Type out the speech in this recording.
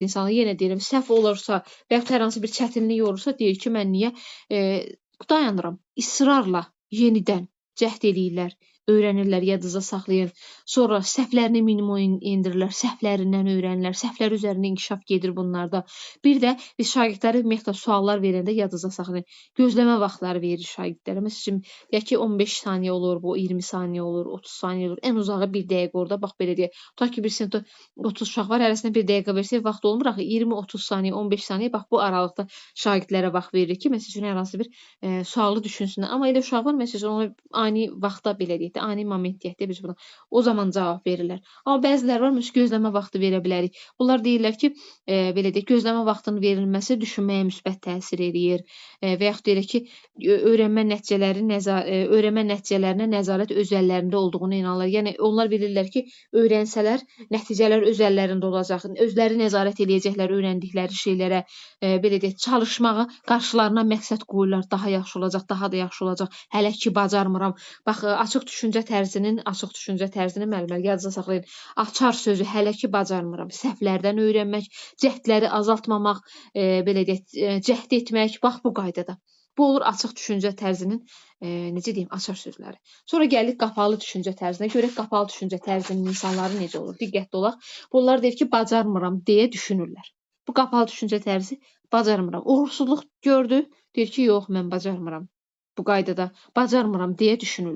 İnsanlar, yenə deyirəm, səhv olursa və yaxud hər hansı bir çətinlik olursa, deyir ki, mən niyə dayanıram? İsrarla yenidən cəhd eləyirlər, öyrənirlər, yadınızda saxlayın. Sonra səhvlərini minimuma endirirlər, səhvlərindən öyrənirlər, səhvlər üzərində inkişaf gedir bunlarda. Bir də biz şagirdlərə ümumiyyətlə suallar verəndə yadınızda saxlayın. Gözləmə vaxtları veririk şagirdlərə. Məsəl üçün, deyək ki, 15 saniyə olur, bu 20 saniyə olur, 30 saniyə olur. Ən uzağı 1 dəqiqə orada, bax belə deyək. Tutaq ki, bir sinifdə 30 uşaq var, hərəsinə 1 dəqiqə versək vaxt olmur axı. 20-30 saniyə, 15 saniyə, bax bu aralıqda şagirdlərə vaxt veririk ki, məsəl üçün hər hansı bir sualı düşünsünlər. Amma elə uşaq var, məsəl üçün ona ani vaxtda belə deyək də, ani moment deyək də biz buna. O zaman cavab verirlər. Amma bəziləri var, məsələn, gözləmə vaxtı verə bilərik. Bunlar deyirlər ki, belə deyək, gözləmə vaxtının verilməsi düşünməyə müsbət təsir eləyir. Və yaxud deyirlər ki, öyrənmə nəticələri öyrənmə nəticələrinə nəzarət öz əllərində olduğunu inanırlar. Yəni onlar bilirlər ki, öyrənsələr nəticələr öz əllərində olacaq. Özləri nəzarət eləyəcəklər öyrəndikləri şeylərə, belə deyək, çalışmağa qarşılarına məqsəd qoyurlar. Daha yaxşı olacaq, daha da yaxşı olacaq. Hələ ki bacarmıram. Bax, açıq düşüncə tərzinin müəllimlər, yadınızda saxlayın. Açar sözü hələ ki bacarmıram. Səhvlərdən öyrənmək, cəhdləri azaltmamaq, belə deyək, cəhd etmək, bax bu qaydada. Bu olur açıq düşüncə tərzinin, necə deyim, açar sözləri. Sonra gəlirik qapalı düşüncə tərzinə. Görək qapalı düşüncə tərzinin insanları necə olur. Diqqətli olaq. Bunlar deyir ki, bacarmıram deyə düşünürlər. Bu qapalı düşüncə tərzi, bacarmıram. Uğursuzluq gördü, deyir ki, yox, mən bacarmıram. Bu qaydada bacarmıram deyə düşünürlər.